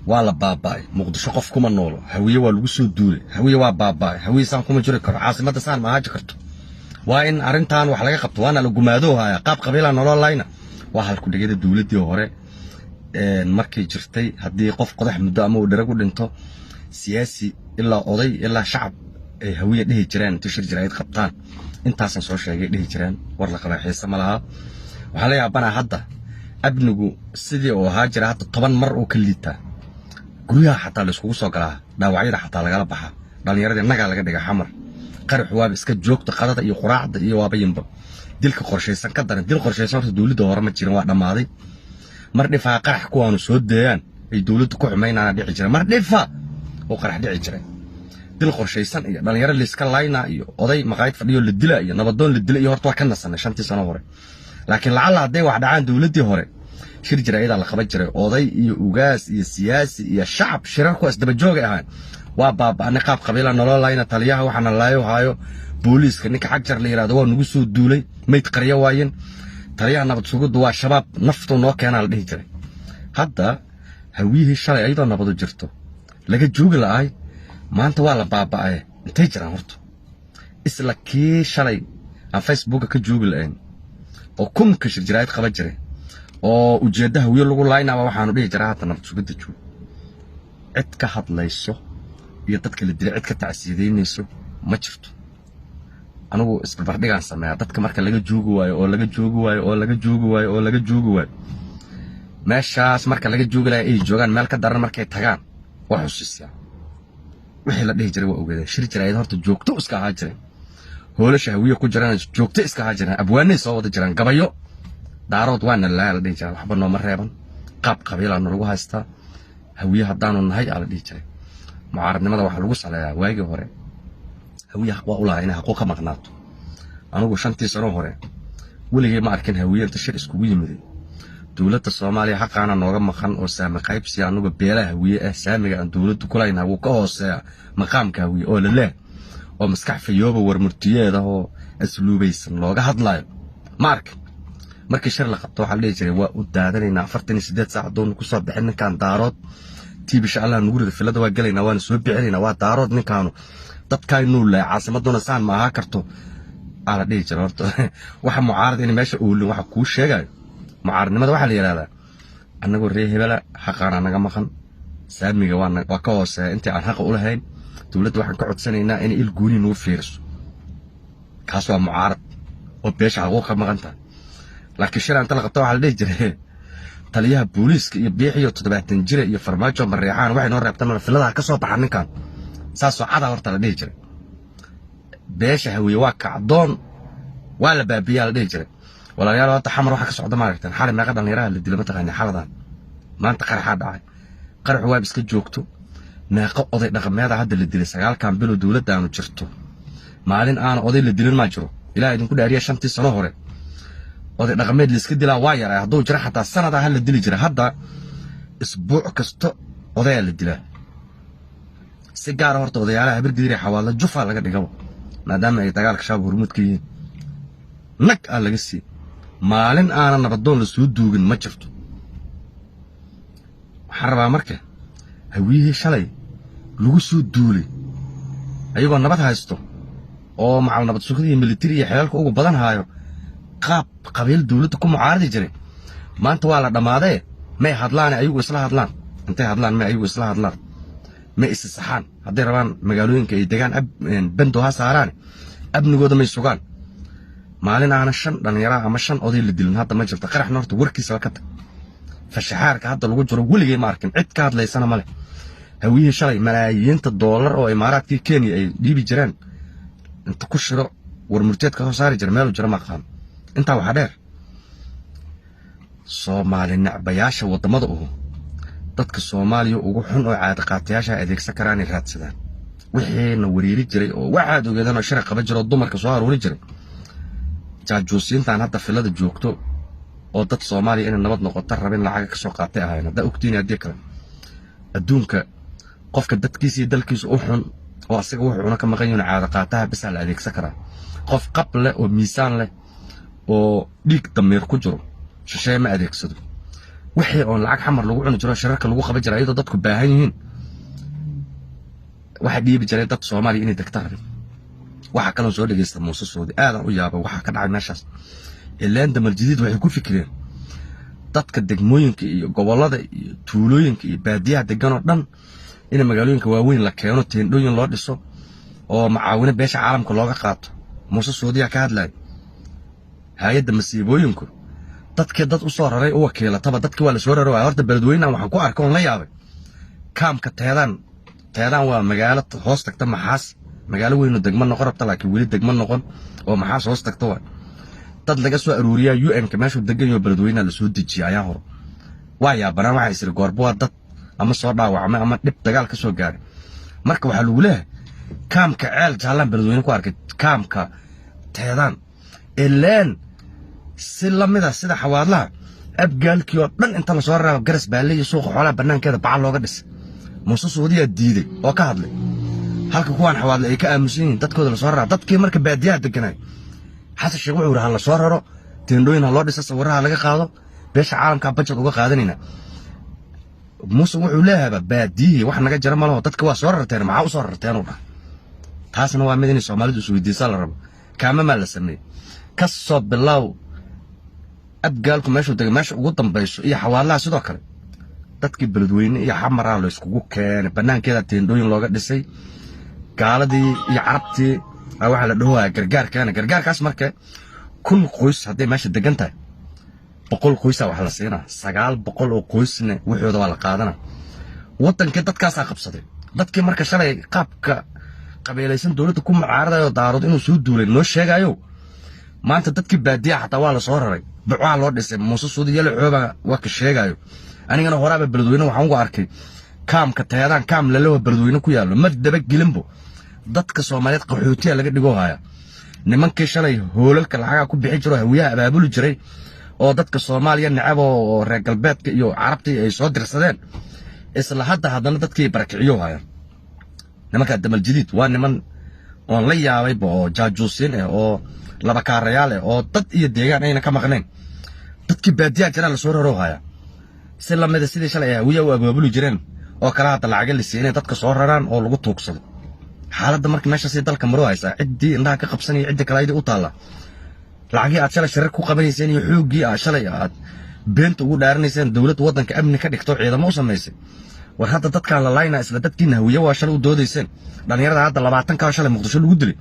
Waa la baaba'ay. Muqdisho qof kuma noolo. Hawiye waa lagu soo duulay. Hawiye waa baaba'ay. Hawiye saan kuma jiri karo, caasimadda saan ma ahaaji karto. Waa in arrintan wax laga qabto, waana la gumaadoo haya, qaab qabiilaa nolol layna. Waa halkudhigada dowladdii hore markay jirtay. Haddii qof qodax muddo ama uu dherag u dhinto, siyaasi ilaa oday ilaa shacab ay Hawiye dhihi jireen inta shir jiraayad qabtaan, intaasaan soo sheegay dhihi jireen. War la qabaa xiise ma laha. Waxaa la yaabanaa hadda amnigu sidii uu ahaa jira hadda 10 mar uu ka liitaa. Guryaha xataa la iskugu soo galaa, dhaawacyada xataa lagala baxaa, dhallinyaradii nagaa laga dhiga Xamar. Qaraxu waaba iska joogta, qadada iyo quraacda iyo waaba yimba. Dilka qorshaysan ka daran. Dil qorshaysan horta dowladda hore ma jirin, waa dhammaaday. Mar dhifaa qarax kuwaanu soo deeyaan ay dowladdu ku xumaynaana dhici jira, mar dhifa oo qarax dhici jiray. Dil qorshaysan iyo dhalinyaro layska layna iyo oday maqaayad fadhiyo la dila iyo nabadoon la dila iyo horta waa ka nasanay 5-tii sano hore. Laakiin lacalla hadday wax dhacaan, dowladdii hore shir jira-idaa la qaban jiray, oday iyo ugaas iyo siyaasi iyo shacab, shirar kuwaas dabajoogay ahaan. Waa baaba'anay, qaab qabiila nolol layna, taliyaha waxaana laayo haayo booliiska ninka Xagjar la yidhahdo waa nagu soo duulay, mayd qaryo waayeen, taliyaha nabad sugiddu waa Shabaab, naftuu noo keenaa la dhihi jiray. Hadda Hawiyihii shalay ayadoo nabadu jirto laga joogi la'aay, maanta waa la baaba'ay. Intay jiraan horta? Isla kii shalay aan Facebooka ka joogi la'ayn oo kunka shir jiraayad qaban jiray oo ujeedda Hawiye lagu laynaba waxaanu dhihi jiraa hadda nabad sugidda joog. Cid ka hadlayso iyo dadka la dilay cid ka tacsiidaynayso ma jirto. Anigu isbarbardhigaan sameeyaa. Dadka marka laga joogi waayo oo laga joogi waayo oo laga joogi waayo oo laga joogi waayo, meeshaas marka laga joogi laaya ay joogaan, meel ka daran markay tagaan waa xusuusiyaa wixii la dhihi jiray. Waa ogeedeen, shir jiraayad horta joogto iska ahaa jireen, hoolasha Hawiye ku jiraan joogto iska ahaa jireen, abwaanay soo wada jiraan, gabayo Daarood waana laa la dhihi jiray, waxba nooma reeban, qaab qabiilaa nalagu haystaa Hawiye haddaanu nahay aa la dhihi jiray. Mucaaradnimada waxaa lagu saleeyaa waagii hore Hawiye xaq waa u lahaa inay xaquuq ka maqnaato. Anigu 5-tii sano hore weligay ma arkin Hawiye inta shir iskugu yimiday dowladda Soomaaliya xaqaana nooga maqan oo saami qaybsiya, anuga beelaha Hawiye ah saamiga aan dowladdu kulaynaha wuu ka hooseeya maqaamka Hawiye oo laleh, oo maskax fayooba war murtiyeed ah oo asluubaysan looga hadlaayo ma arkin. Markii shir la qabto waxaa la dhihi jiray waa u daadanaynaa, 48 saac doonu kusoo bixin ninkan Daarood, tiibisha Allah nugu rida, filada waa gelaynaa, waana soo bixinaynaa, waa Daarood ninkaanu, dadkaynuu leh, caasimaduna saan ma ahaa karto aa la dhihi jiray. Horta waxa mucaarad inay meesha oolin waxa kuu sheegayo, mucaaradnimada waxaa la yidhahdaa annagoo reer hebela xaqaana naga maqan, saamiga waa ka hooseeya intii aan xaqa u lahayn, dowladda waxaan ka codsanaynaa inay il gooni nagu fiiriso. Kaas waa mucaarad oo beesha xaquuq ka maqan tahay. Laakiin shir inta la qabta waxaa la dhihi jiray taliyaha booliiska iyo Biixiyo 70 jira iyo Farmaajo Mareexaan waxay noo reebtaan mala, filadaha ka soo baxa ninkan, saasoo cada horta la dhihi jiray. Beesha Hawiye waa kacdoon, waa la baabiyaa la dhihi jiray. Walaalayaal, horta Xamar waxa ka socda maaragtan? Xalay meeqa dhallinyaraha la dila mataqaani? Xaladan maanta qaraxaa dhacay, qaraxu waaba iska joogto. Meeqa oday dhaqameeda hadda la dilay 9-kan bilo dowladda aanu jirto? Maalin aana oday la dilin maa jiro? Ilaah idinku dhaariya, 5-tii sano hore oday dhaqameed la iska dilaa waa yaray, hadduu jiro xataa sanadaa ha la dili jira. Hadda isbuuc kasta odayaa la dilaa. Si gaara horta odayaalaha Habargidir, Xawaadla jufaa laga dhigaba, maadaama ay dagaalka Shabaab hormuud ka yihiin, nag aa laga siiyey. Maalin aana nabadoon la soo duugin ma jirto. Waxaan rabaa marka Hawiyihii shalay lagu soo duulay ayagoo nabad haysto oo macal nabad sugida iyo militari iyo xelalka ugu badan haayo, qaab qabiil dowladda ku mucaaradi jiray, maanta waa la dhammaadee may hadlaane ayagu isla hadlaan? Intay hadlaan may ayagu isla hadlaan, may isi saxaan? Hadday rabaan magaalooyinka ay degaan bendo ha saaraan, amnigooda may sugaan? Maalin aana shan dhallinyara ama shan oday la dilin hadda ma jirto. Qaraxna horta warkiisaba ka tag. Fashaxaarka hadda lagu jiro weligay ma arkin, cid ka hadlaysana ma leh. Hawiyihii shalay malaayiinta doolar oo Imaaraadkii Kenya ay dhiibi jireen inta ku shiro war murteed ka soo saari jira, meelu jira ma aqaan. Intaa waxaa dheer, Soomaali necbayaasha waddamada uhu dadka Soomaaliya ugu xun oo caadaqaatayaasha adeegsan karaanay raadsadaan. Wixiina wariiri jiray oo waxaad ogeedaan oo shira qaban jira oo dumarka soo aruuri jiray, jaajuusiintan hadda filada joogto oo dad Soomaaliya inay nabad noqoto rabin lacaga ka soo qaatay ahayn. Haddaa ogtiin haddii kale, adduunka qofka dadkiisa iyo dalkiisa u xun oo asaga wuxuuna ka maqan yahin caado qaataha bisaa la adeegsan karaa. Qof qab leh oo miisaan leh oo dhiig damiir ku jiro shisheeye ma adeegsado. Wixii oon lacag Xamar lagu cuni jiro, shirarka lagu qaban jira, iyadoo dadku baahan yihiin, waxaa dhiibi jiray dad Soomaaliya inay degta rabin. Waxaa kaloo soo dhegeysta Muuse Soodi, aadaan u yaabay waxaa ka dhacay meeshaas. Ileen Damarjadiid waxay ku fikireen dadka degmooyinka iyo gobollada iyo tuulooyinka iyo baadiyaha degan oo dhan in magaalooyinka waaweyn la keeno, teendhooyin loo dhiso oo macaawino beesha caalamka looga qaato. Muuse Soodiyaa ka hadlaya hay-adda masiibooyinku dadkii dad u soo raray u wakiilataba. Dadkii waa la soo raray. Horta Beledweynehan waxaan ku arkay oon la yaabay kaamka Teedaan. Teedaan waa magaalo hoos tagta Maxaas, magaalo weyn oo degmo noqon rabta, laakiin weli degmo noqon oo Maxaas hoos tagta. Waa dad laga soo aruuriyaa UN-ka meeshuu degan yaho Beledweynaha lasoo dejiyay. Ayaa hor waa yaabanaan, waxaa isiri goorba waa dad ama soo dhaawacmay ama dhib dagaal ka soo gaaray. Marka waxaa lagu leeyahay kaamka Ceel Jaallaan Beledweyne ku arkay, kaamka Teedaan ileen si lamid a sida Xawaadlaha, Abgaalkii oo dhan inta lasoo raraaba Garas Baalle iyo suuqa xoolaha bannaankeeda bacal looga dhisay. Muuse Suudiyaa diiday oo ka hadlay, halka kuwaan Xawaadle ay ka aamusan yihiin dadkooda lasoo raraa. Dadkii marka baadiyaha deganay, Xasan Sheekh wuxuu yidhi ha la soo raro, teendhooyin ha loo dhiso, sawirraha laga qaado, beesha caalamkaa budget uga qaadanayna. Muuse wuxuu leeyahayba baadiyihii wax naga jira malaho, dadka waa soo rarteen, maxaa u soo rarteen uu dhaha. Taasna waa mid inay Soomaalidu isweydiisaa la rabo. Kaamamaa la sameeyey ka soo bilow Abgaalku meeshuu degay meesha ugu dambayso iyo Xawaalaha sidoo kale. Dadkii Beledweyne iyo Xamaraa la iskugu keenay, bannaankeeda teendhooyin looga dhisay. Gaaladii iyo Carabtii waxaa la dhahooyaa gargaarkeena. Gargaarkaas marka 1000 qoys hadday meesha degan tahay, 100 qoysaa wax la siinaa, 900 oo qoysna waxooda waa la qaadana. Waddankii dadkaasaa qabsaday. Dadkii marka shalay qaabka qabiilaysan dowladda ku mucaaradayo, Daarood inuu soo duulay noo sheegayo, maanta dadkii baadiyaha xataa waa la soo raray, bucaa loo dhisay. Muuse Suudi Yale Cooba waa ka sheegayo. Anigana horaaba Beledweyne waxaan ugu arkay kaamka Teedaan, kaam laleho Beledweyne ku yaallo. Mar daba gelinbo dadka Soomaaliyeed qaxootiya laga dhigoo haya. Nimankii shalay hoolalka lacagaha ku bixi jiro, Hawiyaha abaabuli jiray oo dadka Soomaaliya necab oo reer galbeedka iyo Carabtii ay soo dirsadeen, isla hadda haddana dadkii barakiciyo hayaan. Nimankaa Damal Jadiid waa niman oon la yaabayba oo jaajuusiin ah oo laba kaarayaal ah oo dad iyo deegaan ayna ka maqnayn. Dadkii baadiyaha jiraa lasoo raroo haya, si lamida sidii shalay ay Hawiyaha u abaabuli jireen oo kale. Hadda lacaga la siiyey inay dadka soo raraan oo lagu tuugsado. Xaaladda marka meeshaasi dalka maroo haysaa, ciddii indhaha ka qabsanaya ciddii kale ayadii u taalla. Lacagii aad shalay shirar ku qabanayseen iyo xooggii aad shalay aad beenta ugu dhaaranayseen dowladda waddanka amni ka dhigto, ciidamo u samaysay, war hadda dadkaan la laynaa isla dadkiina Hawiye waa shalay u doodayseen. Dhallinyarada hadda 20-kaa shalay Muqdisho lagu dilay,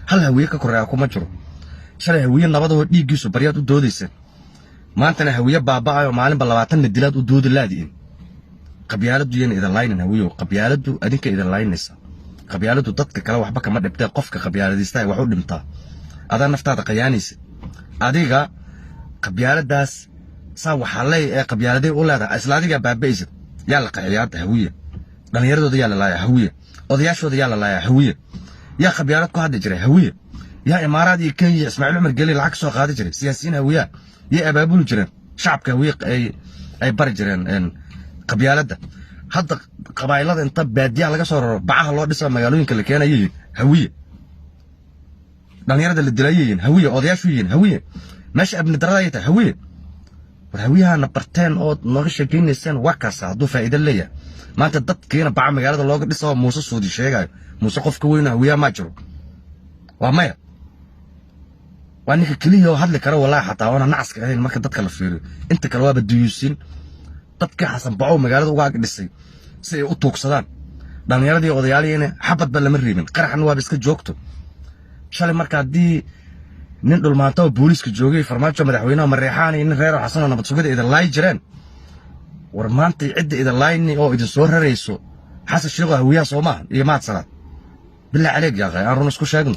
hal Hawiye ka koreeya kuma jiro. Shalay Hawiye nabadoo dhiiggiisu baryaad u doodayseen, maantana Hawiye baaba'ayo maalinba 20-na dilaad u doodi laadi'in. Qabyaaladdu yana idin laynan, Hawiyow, qabyaaladdu adinka idin laynaysa. Qabyaaladdu dadka kale waxba kama dhibtee, qofka qabyaaladiista wax u dhimtaa. Adaa naftaada qayaanaysa adiga. Qabyaaladaas saa waxaa leey ee qabyaaladay u leedahay, isla adigaa baaba'aysa. Yaa la qaxiyaa hadda? Hawiye. Dhallinyaradooda yaa la laayaa? Hawiye. Odayaashooda yaa la laayaa? Hawiye. Yaa qabyaalad ku hadli jiray? Hawiye. Yaa Imaaraad iyo Kenya, Ismaaciil Cumar Geli lacag soo qaadi jiray? Siyaasiyiin Hawiyaa. Yay abaabuli jireen shacabka Hawiye ay bari jireen qabyaaladda? Hadda qabaa'ilada inta baadiyaha laga soo raro bacaha loo dhisa magaalooyinka la keenayo, Hawiye. Dhallinyarada la dilayayiin, Hawiye. Odayaashu yihiin, Hawiye. Meesha abni darada ay tahay, Hawiye. War Hawiyahana barteen ood nooga sheekaynayseen waa kaasa. Hadduu faa'iido leeyahay, maanta dadkiina baca magaalada looga dhisa oo Muuse Suudi sheegayo. Muuse qofka weyno Hawiyaha maa jiro? Waa maya. Waa ninka keliya oo hadli kara wallahi, xataa oona nacaska ahayn marka dadka la fiiriyo. Inta kale waaba duyuusin. Dadkii Xasan Bacow magaalada uga ag dhisay si ay u tuugsadaan dhallinyaradii odayaalihiina, xabadba lama reebin, qaraxna waaba iska joogto. Shalay marka haddii nin dhulmaanta oo booliiska joogay, Farmaajo madaxweynaha Mareexaan iyo nin reer Xasan oo nabad sugida idin laayi jireen, war maanta cidda idin laayni oo idin soo rarayso Xasan Sheekho Hawiyaha soo maaha iyo Mahad Salaad? Bilaa caleeg yaaqay, aan run isku sheegno.